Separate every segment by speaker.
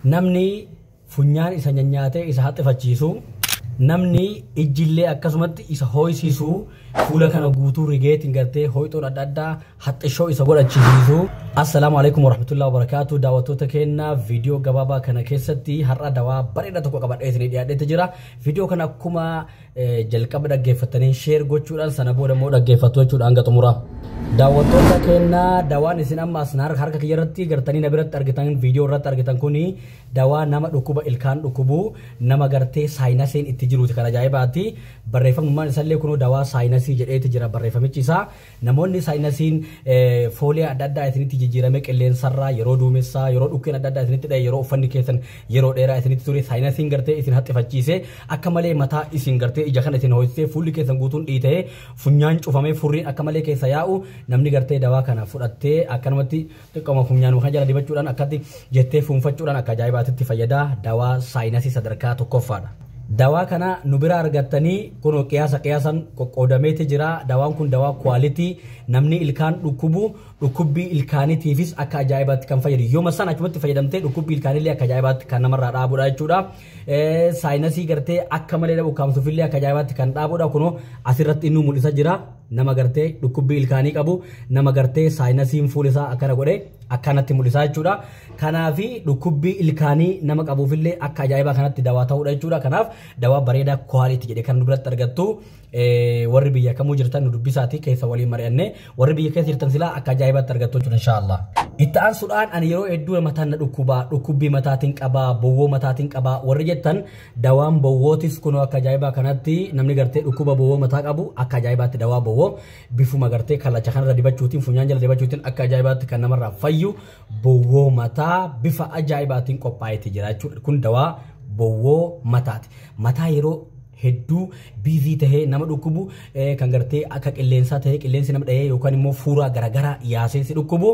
Speaker 1: Namni funyaan isa nyaatee isa haxxifachiisu, namni ijjillee akkasumatti isa hoo'isiisu, fuula kana guutuu rigeetiin gartee hoo'ixoon adda addaa haxxishoo isa godhachiisu. Assalaamu alaikum warahmatullahi wabarakatuh. Daawwattoota keenya, viidiyoo gabaabaa kana keessatti har'a dawaa bareedaa tokko qabadhee isinii dhiyaadheetu jira. Viidiyoo kana akkuma jalqaba dhaggeeffatanii share gochuudhaan, sana booda immoo dhaggeeffattu jechuudha hanga xumuraa. Daawwattoota keenya, dawaan isin amma as harka kiyya irratti gartanii na biratti argitan, viidiyoo irratti argitan kuni dawaa nama dhukkuba ilkaan dhukkubu, nama gartee sinusiin itti jiruuti kan ajaa'ibaati. Barreeffamummaan isallee kunoo dawaa sinusii jedheeti jira barreeffamichi isaa. Namoonni sinusiin foolii adda addaa isinitti jijjiirame, qilleensarraa, yeroo duumessaa, yeroo dhukkeen adda addaa isinitti dha'e, yeroo uffanni keessan yeroo dheeraa isinitti ture, sinusiin gartee isin haxxifachiise, akka malee mataa isin gartee ija kana isin ho'isee, fuulli keessan guutuun dhiitee, funyaan cufamee, furriin akka malee keessa yaa'u, namni gartee dawaa kana fudhattee akkanumatti xiqqooma funyaan kan jala dibachuudhaan, akkatti jettee fuunfachuudhaan akka ajaa'ibaatitti fayyadaa. Dawaa sinusii sadarkaa tokkoffaadha. Dawaa kana nu bira argattanii kun qiyaasa qiyaasan qoqqoodameeti jira. Dawaan kun dawaa quality, namni ilkaan dhukkubu dhukkubbii ilkaaniitiifis akka ajaa'ibaatti kan fayyadu. Yooma sana achumatti fayyadamtee dhukkubbii ilkaanillee akka ajaa'ibaatti kan namarraa dhaabudha jechuudha. Sinusii gartee akka malee dhabu kaamsuufillee akka ajaa'ibaatti kan dhaabudha. Kunoo asirratti inni mul'isa jira. Nama gartee dhukkubbii ilkaanii qabu, nama gartee sinusiin fuula isaa akkana godhe akkanatti mul'isa jechuudha. Kanaafi dhukkubbii ilkaanii nama qabuufillee akka ajaa'ibaa kanatti dawaa ta'uudha jechuudha. Kanaaf dawaa bareedaa quality jedhee kan nu biratti argattu, warri biyya kamuu jirtan nu dubbisaati, keessa waliin mari'annee, warri biyya keessa jirtan silaa akka ajaa'ibaatti argattu jechuudha inshaallah. Itti aansuudhaan ani yeroo hedduu mataan na dhukkubaa, dhukkubbii mataatiin qabaa, bowwoo mataatiin qabaa warri jettan, dawaan bowwootis kunoo akka ajaa'ibaa kanatti namni gartee dhukkuba bowwoo mataa qabu akka ajaa'ibaatti dawaa bowwoo bifuma gartee kallacha kanarra dibachuutiin, funyaan jala dibachuutiin akka ajaa'ibaatti kan namarraa fayyu, bowwoo mataa bifa ajaa'ibaatiin qophaa'eeti jira jechuudha. Kun dawaa bowwoo mataati. Mataa yeroo hedduu busy tahee nama dhukkubu, kan gartee akka qilleensaa tahee qilleensi nama dhahee yookaan immoo fuuraa garaagaraa yaasee si dhukkubu,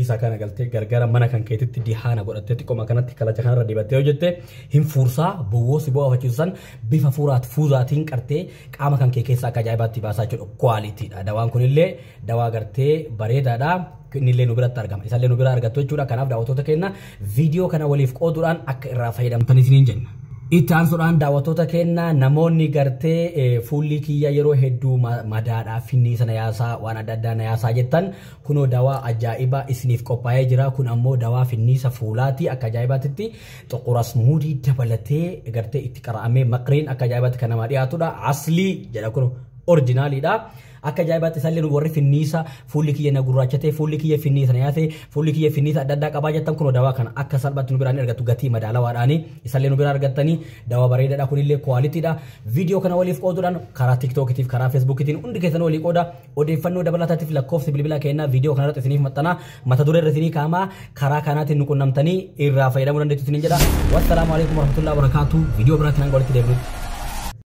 Speaker 1: isa kana galtee gargara mana kan keetitti dihaana godhattee xiqqooma kanatti kalacha kanarra dibattee hojjette hin fuursaa, bowwoo si bo'aafachiisu san bifa fuuraat fuuzaatiin qartee qaama kan kee keessaa akka ajaa'ibaatti baasaa jechuudha. Qualitydha. Dawaan kunillee dawaa gartee bareedaadha. Innillee nu biratti argama. Isallee nu bira argattu jechuudha. Kanaaf daawwattoota keenya, viidiyoo kana waliif qooduudhaan akka irraa fayyadamtan isiniin jenna. Itti aansuudhaan daawwattoota keenya, namoonni gartee fuulli kiyya yeroo hedduu madaadhaa, finniisa na yaasaa, waan adda addaa na yaasaa jettan, kunoo dawaa ajaa'ibaa isiniif qophaa'ee jira. Kun ammoo dawaa finniisa fuulaati. Akka ajaa'ibaatitti xuqurasmuudii dabalatee gartee itti qara'amee maqriin akka ajaa'ibaatti kan namaa dhiyaatudha. Aslii jedha, kun originaliidha. Akka ajaa'ibaatti isaallee warri finniisa fuulli kiyya na gurraachatee, fuulli kiyya finniisa na yaasee, fuulli kiyya finniisa adda addaa qabaa jettan, kunoo dawaa kana akka salphaatti nu biraan argattu, gatii madaalawaadhaani isaallee nu bira argattanii. Dawaa bareedaadha, kunillee qualitydha. Viidiyoo kana waliif qooduudhaan karaa TikTokiitiif karaa Facebookiitiin hundi keessan walii qooda. Odeeffannoo dabalataatiif lakkoofsi bilbila keenyaa viidiyoo kanarratti isiniif maxxanaa, mata duree irra isinii kaamaa, karaa kanaatiin nu qunnamtanii irraa fayyadamuu dandeettu isiniin jedha. Wassalaamu alaikum warahmatullahi wabarakaatuh. Viidiyoo biraatiin hanga walitti deebinutti.